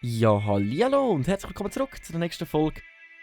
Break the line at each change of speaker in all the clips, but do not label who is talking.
Ja, hallihallo und herzlich willkommen zurück zu der nächsten Folge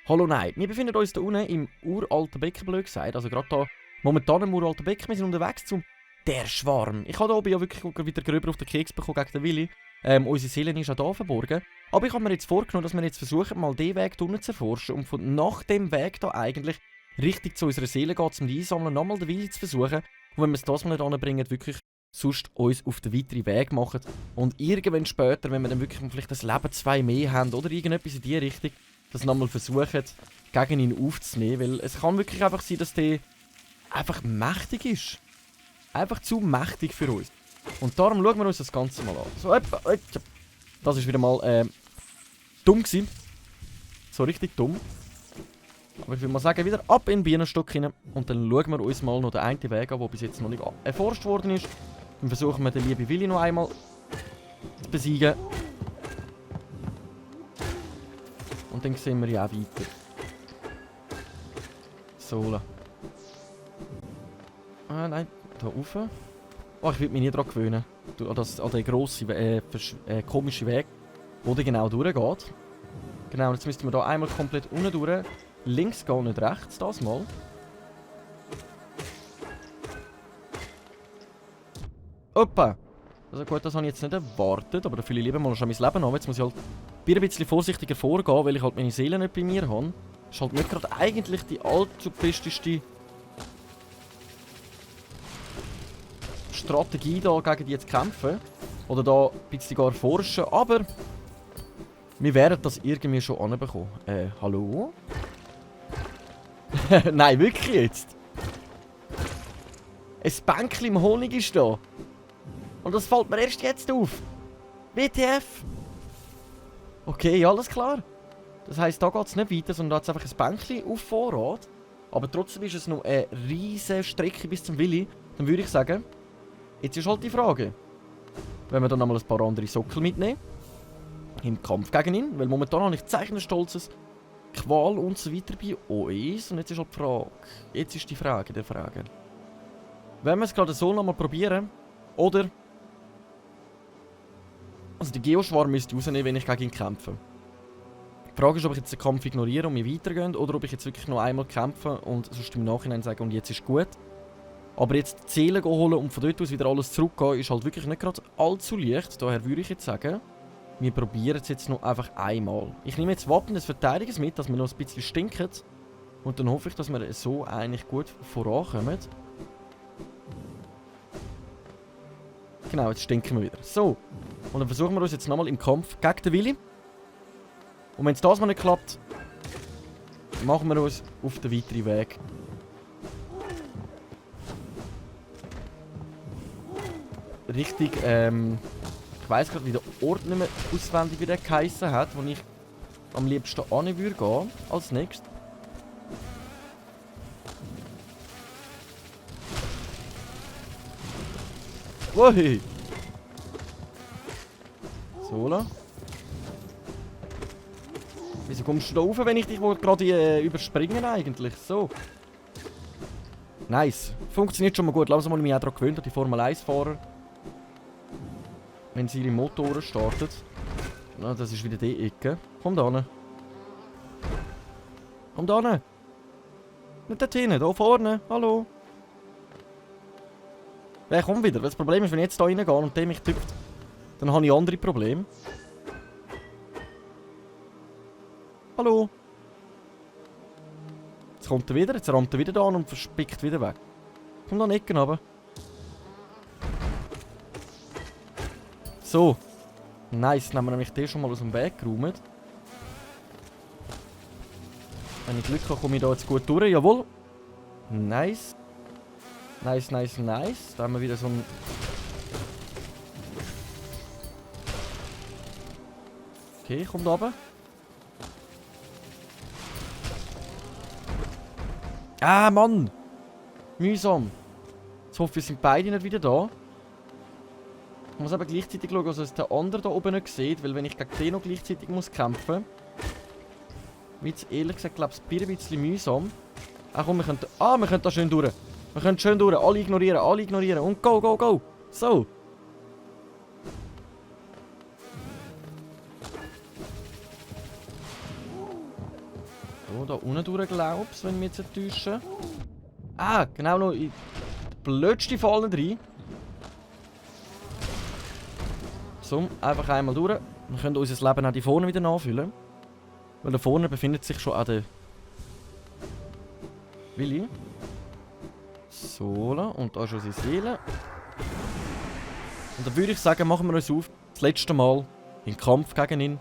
Hollow Knight. Wir befinden uns hier unten im uralten Becken, blöd gesagt. Also gerade hier momentan im uralten Becken. Wir sind unterwegs zum Der Schwarm. Ich habe hier oben ja wirklich wieder gröber auf den Keks bekommen gegen den Willi. Unsere Seele ist auch hier verborgen. Aber ich habe mir jetzt vorgenommen, dass wir jetzt versuchen, mal den Weg hier unten zu erforschen und von nach dem Weg hier eigentlich richtig zu unserer Seele geht, um die einsammeln, nochmal den Willi zu versuchen. Und wenn wir es das mal nicht anbringen, wirklich sonst uns auf den weiteren Weg machen. Und irgendwann später, wenn wir dann wirklich vielleicht das Leben 2 mehr haben oder irgendetwas in die Richtung, das nochmal versuchen, gegen ihn aufzunehmen. Weil es kann wirklich einfach sein, dass der einfach mächtig ist. Einfach zu mächtig für uns. Und darum schauen wir uns das Ganze mal an. So, das war wieder mal dumm gewesen. So richtig dumm. Aber ich würde mal sagen, wieder ab in den Bienenstock rein. Und dann schauen wir uns mal noch den einen Weg an, der bis jetzt noch nicht erforscht worden ist. Dann versuchen wir den lieben Willi noch einmal zu besiegen. Und dann sehen wir ja auch weiter. So. Ah, nein, da rauf. Oh, ich würde mich nie daran gewöhnen. An den grossen, komischen Weg, wo der genau durchgeht. Genau, jetzt müssten wir hier einmal komplett unten durch. Links gehen, nicht rechts, das mal. Opa! Also gut, das habe ich jetzt nicht erwartet, aber da fühle ich lieber mal schon mein Leben an. Jetzt muss ich halt ein bisschen vorsichtiger vorgehen, weil ich halt meine Seele nicht bei mir habe. Das ist halt nicht gerade eigentlich die allzu besteste Strategie, da gegen die zu kämpfen. Oder da ein bisschen gar forschen, aber wir werden das irgendwie schon anbekommen. Hallo? Nein, wirklich jetzt? Ein Bänkchen im Honig ist da. Und das fällt mir erst jetzt auf. WTF? Okay, alles klar. Das heisst, da geht es nicht weiter, sondern da hat es einfach ein Bänkchen auf Vorrat. Aber trotzdem ist es noch eine riesige Strecke bis zum Willi. Dann würde ich sagen, jetzt ist halt die Frage. Wenn wir dann nochmal ein paar andere Sockel mitnehmen. Im Kampf gegen ihn. Weil momentan habe ich Zeichnerstolzes, Qual und so weiter bei uns. Und jetzt ist halt die Frage. Jetzt ist die Frage der Frage. Wenn wir es gerade so nochmal probieren. Oder... Also der Geoschwarm müsste rausnehmen, wenn ich gegen ihn kämpfe. Die Frage ist, ob ich jetzt den Kampf ignoriere und wir weitergehen. Oder ob ich jetzt wirklich noch einmal kämpfe und sonst im Nachhinein sage, und jetzt ist gut. Aber jetzt die Seele holen und von dort aus wieder alles zurückgehen, ist halt wirklich nicht gerade allzu leicht. Daher würde ich jetzt sagen, wir probieren es jetzt noch einfach einmal. Ich nehme jetzt Wappen des Verteidigers mit, dass wir noch ein bisschen stinken. Und dann hoffe ich, dass wir so eigentlich gut vorankommen. Genau, jetzt stinken wir wieder. So. Und dann versuchen wir uns jetzt nochmal im Kampf gegen den Willi. Und wenn es das mal nicht klappt, machen wir uns auf den weiteren Weg. Richtig, ich weiss gerade, wie der Ort nicht mehr auswendig wie der geheissen hat, wo ich am liebsten hin würde gehen, als nächstes. Wohi! So, la. Wieso kommst du da rauf, wenn ich dich gerade überspringen eigentlich? So. Nice. Funktioniert schon mal gut. Langsam habe ich mich auch daran gewöhnt, an die Formel 1-Fahrer. Wenn sie ihre Motoren startet. Na, das ist wieder die Ecke. Komm da hin. Komm da hin. Nicht dort hinten, da vorne. Hallo. Wer kommt wieder? Weil das Problem ist, wenn ich jetzt da reingehe und der mich tippt, dann habe ich andere Probleme. Hallo. Jetzt kommt er wieder, jetzt rammt er wieder da an und verspickt wieder weg. Komm da in die Ecke runter. So. Nice, dann haben wir nämlich den schon mal aus dem Weg geräumt. Wenn ich Glück habe, komme ich da jetzt gut durch. Jawohl. Nice. Nice, nice, nice. Da haben wir wieder so ein... Okay, kommt runter. Ah, Mann! Mühsam. Jetzt hoffe ich, wir sind beide nicht wieder da. Ich muss aber gleichzeitig schauen, dass es der andere da oben nicht sieht, weil wenn ich gegen den noch gleichzeitig muss kämpfen, wird es ehrlich gesagt, glaube ich, ein bisschen mühsam. Ah komm, wir können... Ah, wir können da schön durch. Wir können schön durch. Alle ignorieren. Und go, go, go. So. So, da unten durch glaubst, wenn wir jetzt enttäuschen. Ah, genau noch in die blödste Falle rein. So, einfach einmal durch. Wir können unser Leben auch hier vorne wieder nachfüllen. Weil da vorne befindet sich schon auch der Willi. So, und da ist unsere Seele. Und dann würde ich sagen, machen wir uns auf, das letzte Mal in den Kampf gegen ihn.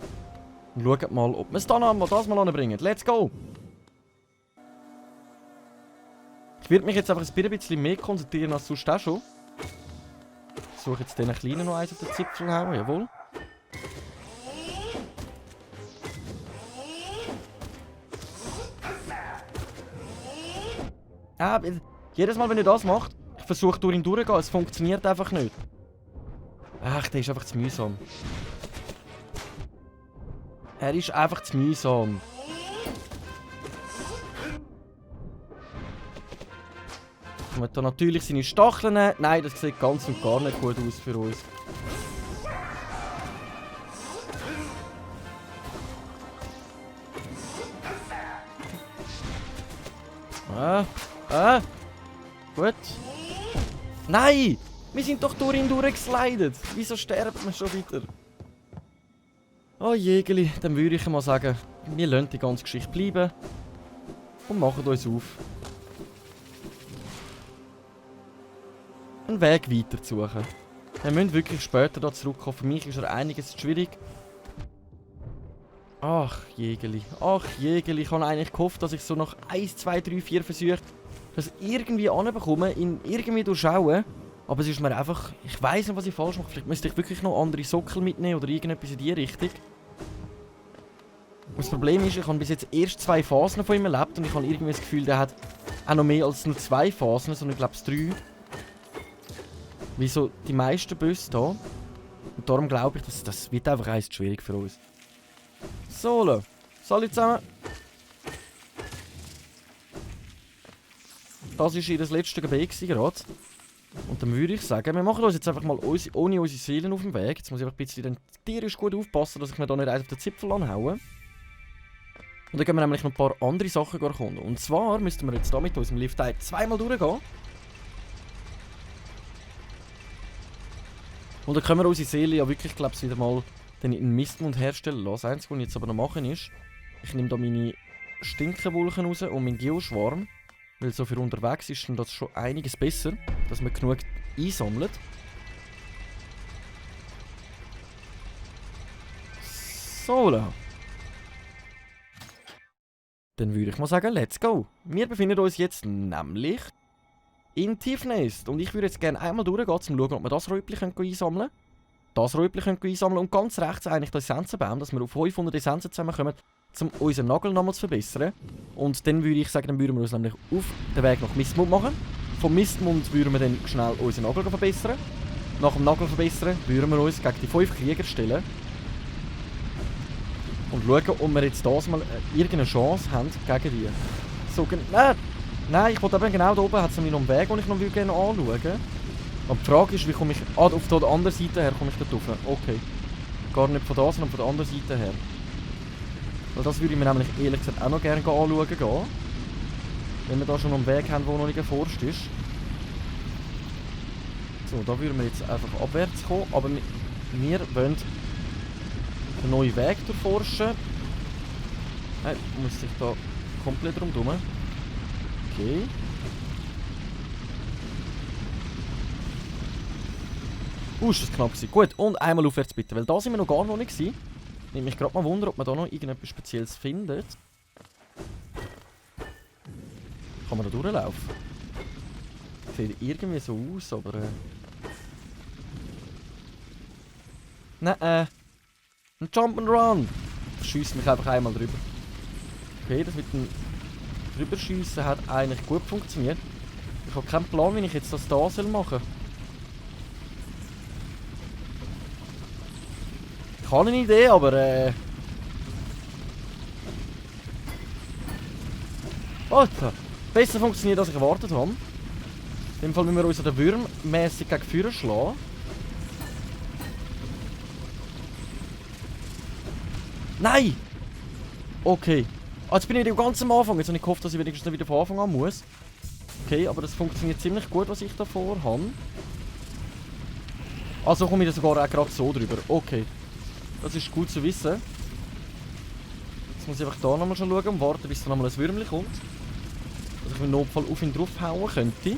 Und schauen mal, ob wir es dann einmal das mal anbringen. Let's go! Ich werde mich jetzt einfach ein bisschen mehr konzentrieren als sonst auch schon. Ich suche jetzt den kleinen noch eins auf den Zipfel hauen, jawohl. Jedes Mal, wenn ihr das macht, ich versuche durch ihn durchzugehen, es funktioniert einfach nicht. Ach, der ist einfach zu mühsam. Er ist einfach zu mühsam. Ich muss da natürlich seine Stacheln nehmen. Nein, das sieht ganz und gar nicht gut aus für uns. Gut. Nein! Wir sind doch durch ihn durchgeslidet. Wieso sterben wir schon wieder? Oh Jägeli, dann würde ich mal sagen, wir lassen die ganze Geschichte bleiben. Und machen uns auf. Einen Weg weiter zu suchen. Wir müssen wirklich später da zurückkommen. Für mich ist er einiges schwierig. Ach Jägeli, ich habe eigentlich gehofft, dass ich so nach 1, 2, 3, 4 Versuchen das irgendwie anbekomme, ihn irgendwie durchschauen. Aber es ist mir einfach... Ich weiss nicht, was ich falsch mache. Vielleicht müsste ich wirklich noch andere Sockel mitnehmen oder irgendetwas in die Richtung. Und das Problem ist, ich habe bis jetzt erst 2 Phasen von ihm erlebt und ich habe irgendwie das Gefühl, der hat auch noch mehr als nur 2 Phasen, sondern ich glaube es 3. Wie so die meisten Bosse hier. Und darum glaube ich, dass das wird einfach eins schwierig für uns. So, salut zusammen. Das war ihr das letzte Gebet gerade. Und dann würde ich sagen, wir machen uns jetzt einfach mal ohne unsere Seelen auf dem Weg. Jetzt muss ich einfach ein bisschen tierisch gut aufpassen, dass ich mir da nicht eins auf den Zipfel anhaue. Und dann gehen wir nämlich noch ein paar andere Sachen erkunden. Und zwar müssten wir jetzt hier mit unserem Lift-Teil zweimal durchgehen. Und dann können wir unsere Seele ja wirklich, glaube ich, wieder mal in Mistmund herstellen lassen. Das Einzige, was ich jetzt aber noch machen ist, ich nehme da meine Stinkenwolken raus und meinen Geoschwarm. Weil so für unterwegs ist dann das schon einiges besser, dass man genug einsammelt. So. Dann würde ich mal sagen, let's go. Wir befinden uns jetzt nämlich in Tiefnest. Und ich würde jetzt gerne einmal durchgehen, um zu schauen, ob wir das Räubchen einsammeln können. Das Räubchen einsammeln und ganz rechts eigentlich den Essenzenbaum, dass wir auf 500 Essenzen zusammenkommen, um unseren Nagel nochmal zu verbessern. Und dann würde ich sagen, dann würden wir uns nämlich auf den Weg nach Mistmund machen. Vom Mistmund würden wir dann schnell unseren Nagel verbessern. Nach dem Nagel verbessern würden wir uns gegen die 5 Krieger stellen. Und schauen, ob wir jetzt das mal irgendeine Chance haben gegen die. So, nein, ich wollte eben genau da oben, hat es nämlich noch einen Weg, den ich noch gerne anschauen will. Und die Frage ist, wie komme ich... Ah, auf der anderen Seite her komme ich da drauf. Okay. Gar nicht von da, sondern von der anderen Seite her. Weil das würde ich mir nämlich ehrlich gesagt auch noch gerne anschauen gehen. Wenn wir da schon einen Weg haben, der noch nicht erforscht ist. So, da würden wir jetzt einfach abwärts kommen. Aber wir wollen einen neuen Weg durchforschen. Nein, muss ich da komplett rundherum. Okay. Ist das knapp gewesen. Gut, und einmal aufwärts bitte, weil da sind wir noch gar noch nicht gewesen. Nimmt mich gerade mal Wunder, ob man da noch irgendetwas Spezielles findet. Kann man da durchlaufen? Sieht irgendwie so aus, aber... Nein, ein Jump'n'Run! Ich schiesse mich einfach einmal drüber. Okay, das mit dem Drüberschiessen hat eigentlich gut funktioniert. Ich habe keinen Plan, wie ich jetzt das da machen soll. Ich habe eine Idee, aber Alter! Besser funktioniert, als ich erwartet habe. In dem Fall müssen wir uns den Würm mäßig gegen Feuer schlagen. Nein! Okay. Ah, jetzt bin ich wieder ganz am Anfang. Jetzt habe ich gehofft, dass ich wenigstens wieder von Anfang an muss. Okay, aber das funktioniert ziemlich gut, was ich da vorhabe. Also komme ich da sogar auch gerade so drüber. Okay. Das ist gut zu wissen. Jetzt muss ich einfach da nochmal schon schauen und warten, bis da nochmal ein Würmchen kommt. Dass ich im Notfall auf ihn draufhauen könnte.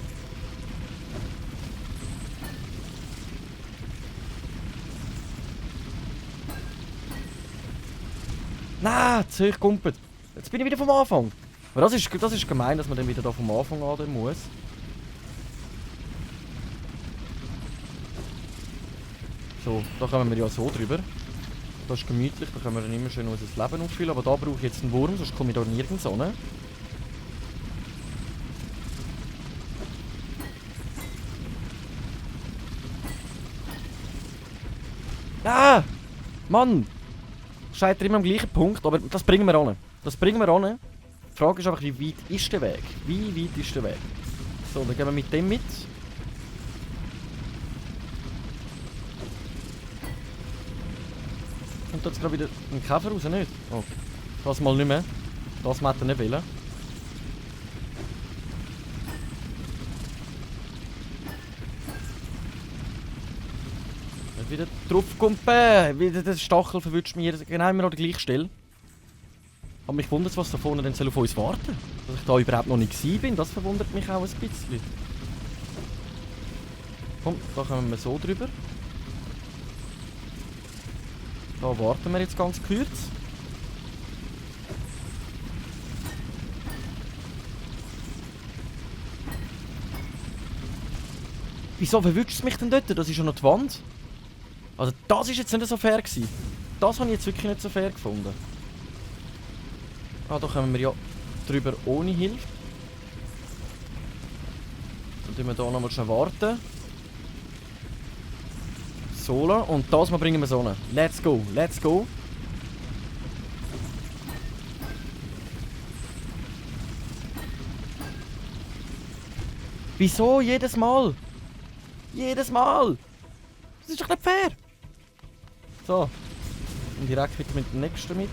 Nein, zu hoch gekumpelt. Jetzt bin ich wieder vom Anfang. Aber das ist gemein, dass man dann wieder da vom Anfang an muss. So, da kommen wir ja so drüber. Das ist gemütlich, da können wir dann immer schön unser Leben auffüllen. Aber da brauche ich jetzt einen Wurm, sonst komme ich da nirgends hin. Ah! Mann! Scheitert immer am gleichen Punkt, aber das bringen wir an. Das bringen wir an. Die Frage ist einfach, wie weit ist der Weg? Wie weit ist der Weg? So, dann gehen wir mit dem mit. Kommt jetzt gerade wieder ein Käfer raus, nicht? Oh, das mal nicht mehr. Das hätte er nicht wollen. Wieder draufkumpen! Wieder der Stachel verwünscht mich genau immer an der gleichen Stelle. Aber mich wundert, was da vorne denn auf uns warten soll. Dass ich da überhaupt noch nicht gewesen bin, das verwundert mich auch ein bisschen. Komm, da kommen wir so drüber. Da warten wir jetzt ganz kurz. Wieso verwünscht es mich denn dort? Das ist ja noch die Wand. Also das ist jetzt nicht so fair gewesen. Das habe ich jetzt wirklich nicht so fair gefunden. Ah, da kommen wir ja drüber ohne Hilfe. Dann tun wir hier nochmal schnell warten. Sola. Und das mal bringen wir so rein. Let's go, let's go. Wieso jedes Mal? Jedes Mal! Das ist doch nicht fair! So. Und direkt wieder mit dem nächsten mit.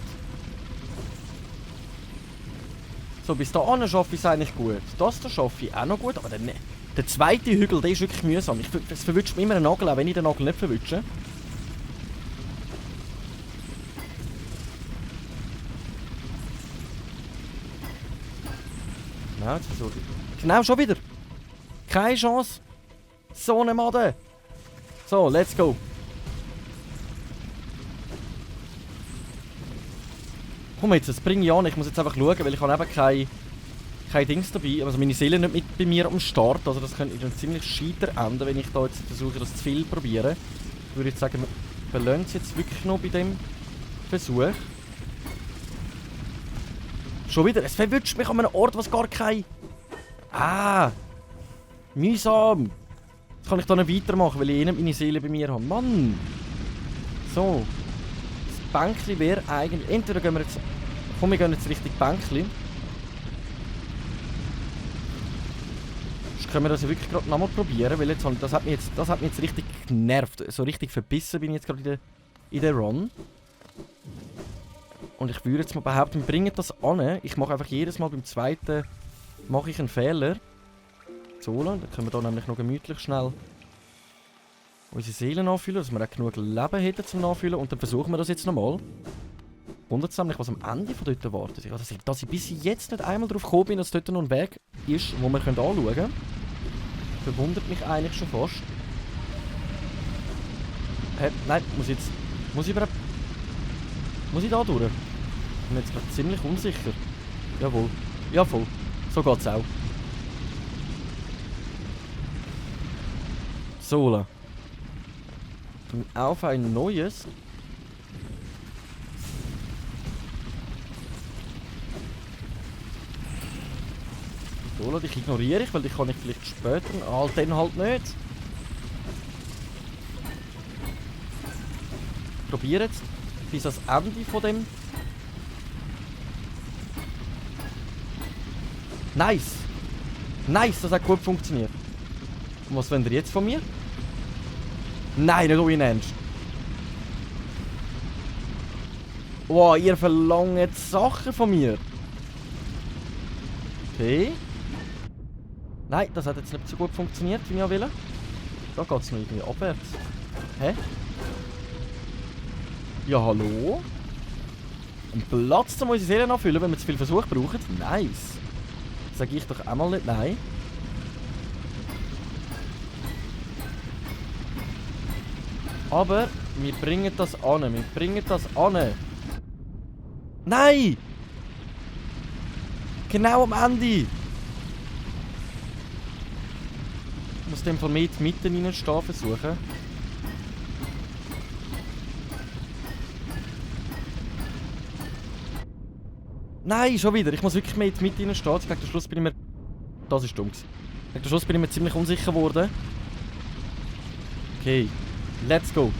So, bis dahin schaffe ich es eigentlich gut. Das da schaffe ich auch noch gut, aber der zweite Hügel, der ist wirklich mühsam. Es verwünscht mir immer einen Nagel, auch wenn ich den Nagel nicht verwünsche. Genau, jetzt versuche ich. Genau, schon wieder! Keine Chance! So eine Made! So, let's go! Komm jetzt, das bringe ich an. Ich muss jetzt einfach schauen, weil ich habe eben kein Dings dabei. Also meine Seele nicht mit bei mir am Start. Also das könnte dann ziemlich scheiter enden, wenn ich da jetzt versuche, das zu viel probieren. Ich würde jetzt sagen, wir belohnen es jetzt wirklich noch bei dem Versuch. Schon wieder, es verwünscht mich an einem Ort, was gar kein... Ah! Mühsam! Jetzt kann ich da nicht weitermachen, weil ich eh nicht meine Seele bei mir habe. Mann! So. Das Bänkli wäre eigentlich... Entweder gehen wir jetzt... Komm, wir gehen jetzt Richtung Bänkli. Jetzt können wir das ja wirklich gerade nochmal probieren, weil jetzt, das hat mich jetzt richtig genervt. So richtig verbissen bin ich jetzt gerade in der Run. Und ich würde jetzt mal behaupten, wir bringen das an. Ich mache einfach jedes Mal beim zweiten mache ich einen Fehler. So, dann können wir da nämlich noch gemütlich schnell unsere Seelen nachfüllen, dass wir auch genug Leben hätten zum Nachfüllen. Und dann versuchen wir das jetzt nochmal. Wundert es nämlich, was am Ende von dort wartet. Also, dass ich bis jetzt nicht einmal darauf gekommen bin, dass dort noch ein Weg ist, wo wir anschauen können. Verwundert mich eigentlich schon fast. Nein, muss ich da durch? Ich bin jetzt gerade ziemlich unsicher. Jawohl. Ja, voll. So geht's auch. Sola. Dann auf ein neues. Sola, dich ignoriere ich, weil dich kann ich vielleicht später. Dann halt nicht. Probiere jetzt bis ans Ende von dem. Nice! Nice, das hat gut funktioniert. Und was wollt ihr jetzt von mir? Nein, nicht euren Ernst. Wow, ihr verlangt Sachen von mir. Okay. Nein, das hat jetzt nicht so gut funktioniert, wie ich will. Da geht es noch irgendwie abwärts. Hä? Ja, hallo? Ein Platz, um unsere Seelen anfüllen, wenn wir zu viel Versuch brauchen? Nice. Sag ich doch einmal nicht nein. Aber wir bringen das an. Wir bringen das an. Nein! Genau am Ende! Ich muss den Fall mit mitten reinstehen versuchen. Nein, schon wieder. Ich muss wirklich mit reinstehen. Gegen den Schluss bin ich mir... Das ist dumm gewesen. Gegen den Schluss bin ich mir ziemlich unsicher geworden. Okay. Let's go.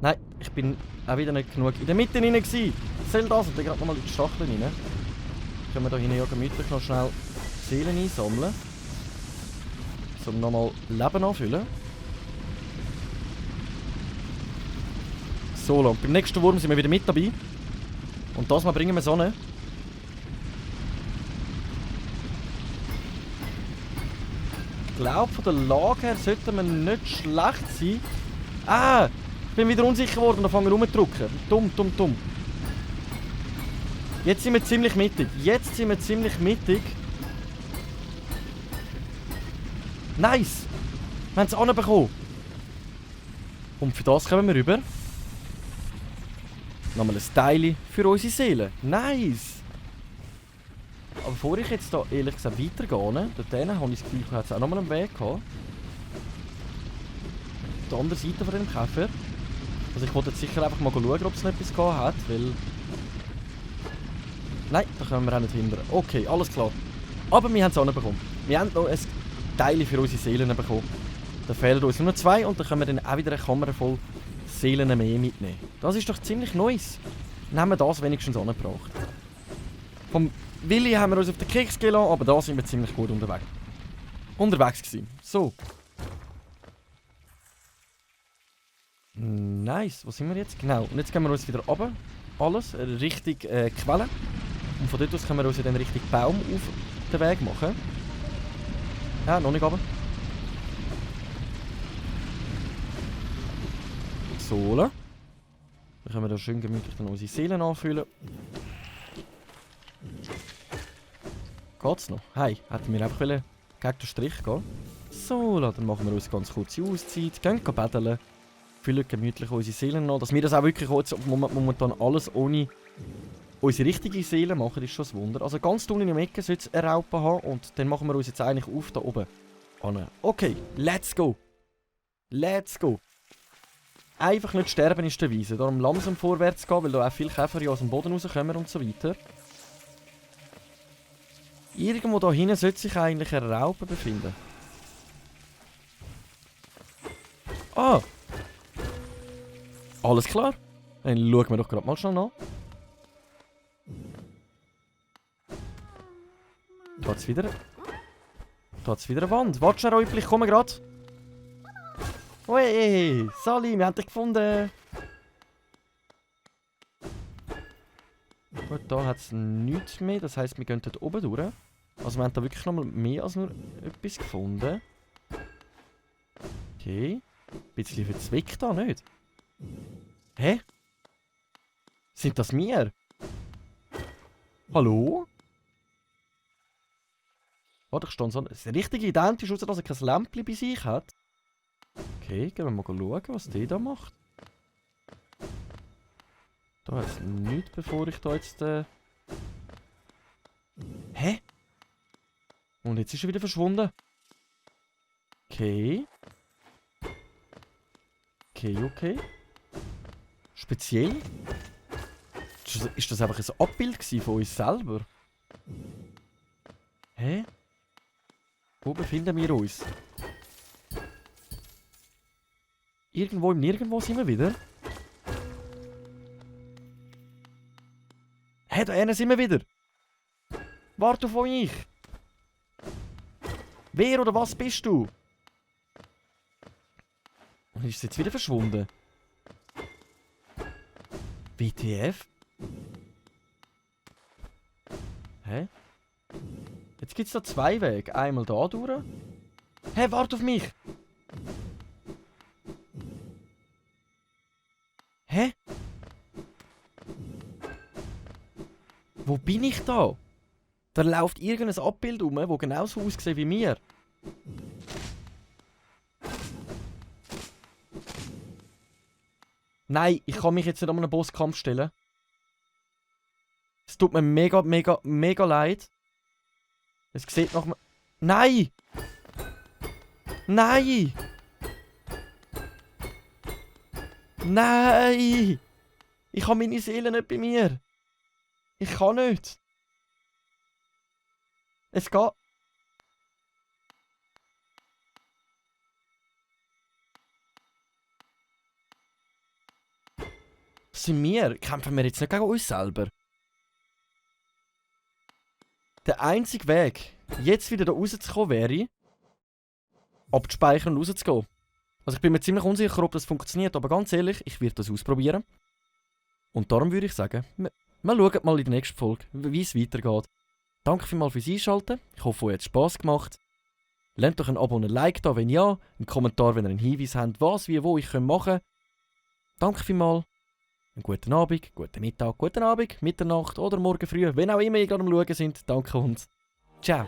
Nein, ich bin auch wieder nicht genug in der Mitte rein gewesen. Soll das? Und dann gerade nochmal in die Stacheln rein. Können wir da hinten ja gemütlich noch schnell Seelen einsammeln. Um nochmal Leben anfüllen. So, und beim nächsten Wurm sind wir wieder mit dabei. Und das mal bringen wir Sonne. Ich glaube, von der Lage her sollten wir nicht schlecht sein. Ah! Ich bin wieder unsicher geworden und fange rumzudrücken. Dumm. Jetzt sind wir ziemlich mittig. Nice! Wir haben es anbekommen. Und für das kommen wir rüber. Nochmal ein Teil für unsere Seele. Nice! Aber bevor ich jetzt hier ehrlich gesagt weitergehe, dorthin habe ich das Gefühl, ich hätte auch nochmal einen Weg gehabt. Auf der anderen Seite von dem Käfer. Also ich wollte jetzt sicher einfach mal schauen, ob es noch etwas gehabt hat, weil... Nein, da können wir auch nicht hindern. Okay, alles klar. Aber wir haben es anbekommen. Wir haben noch ein Teil für unsere Seelen bekommen. Da fehlen uns nur 2 und dann können wir dann auch wieder eine Kammer voll Seelen mehr mitnehmen. Das ist doch ziemlich Neues. Dann haben wir das wenigstens angebracht. Vom Willi haben wir uns auf den Keks gelassen, aber da sind wir ziemlich gut unterwegs gewesen. So. Nice, wo sind wir jetzt? Genau, und jetzt gehen wir uns wieder runter. Alles Richtung Quelle. Und von dort aus können wir uns dann Richtung Baum auf den Weg machen. Ja, noch nicht runter. So. Dann können wir da schön gemütlich dann unsere Seelen anfüllen. Geht's noch? Hey, hätten wir einfach gegen den Strich gehen. So, dann machen wir uns ganz kurze Auszeit, gehen betteln, füllen gemütlich unsere Seelen an. Dass wir das auch wirklich momentan alles ohne unsere richtige Seele machen, ist schon ein Wunder. Also ganz unten in der Ecke sollte es eine Raupe haben und dann machen wir uns jetzt eigentlich auf da oben an. Okay, let's go! Let's go! Einfach nicht sterben ist der Weise. Darum langsam vorwärts gehen, weil da auch viele Käfer aus dem Boden rauskommen und so weiter. Irgendwo da hinten sollte sich eigentlich eine Raupe befinden. Ah! Alles klar. Dann schauen wir doch gerade mal schnell nach. Da hat's wieder eine Wand. Warte schnell, Räubli, ich komme gerade. Hey, Sali, wir haben dich gefunden. Gut, da hat es nichts mehr. Das heisst, wir gehen dort oben durch. Also wir haben da wirklich nochmal mehr als nur etwas gefunden. Okay. Ein bisschen verzwickt da, nicht? Hä? Sind das wir? Hallo? Warte, ich stehe so... Es ist richtig identisch, außer dass er kein Lämpchen bei sich hat. Okay, gehen wir mal schauen, was der da macht. Da hat es nichts, bevor ich da jetzt... Hä? Und jetzt ist er wieder verschwunden. Okay. Okay. Speziell? Ist das einfach ein Abbild von uns selber? Hä? Wo befinden wir uns? Irgendwo im Nirgendwo sind wir wieder. Hä, da hinten sind wir wieder. Warte auf mich! Wer oder was bist du? Und ist es jetzt wieder verschwunden? WTF? Hä? Jetzt gibt es da 2 Wege. Einmal da durch. Hä, warte auf mich! Hä? Wo bin ich da? Da läuft irgendein Abbild rum, das genauso aussieht wie mir. Nein, ich kann mich jetzt nicht an einen Bosskampf stellen. Es tut mir mega, mega, mega leid. Es sieht nach mir... Nein! Nein! Nein! Ich habe meine Seele nicht bei mir. Ich kann nicht. Es geht... Sind wir? Kämpfen wir jetzt nicht gegen uns selber? Der einzige Weg, jetzt wieder da rauszukommen, wäre, abzuspeichern und rauszugehen. Also ich bin mir ziemlich unsicher, ob das funktioniert, aber ganz ehrlich, ich werde das ausprobieren. Und darum würde ich sagen, wir schauen mal in der nächsten Folge, wie es weitergeht. Danke vielmals fürs Einschalten. Ich hoffe, euch hat es Spass gemacht. Lasst doch ein Abo und ein Like da, wenn ja. Einen Kommentar, wenn ihr einen Hinweis habt, was, wie, wo ich machen kann. Danke vielmals. Einen guten Abend, guten Mittag, guten Abend, Mitternacht oder morgen früh, wenn auch immer ihr gerade am Schauen sind. Danke und ciao.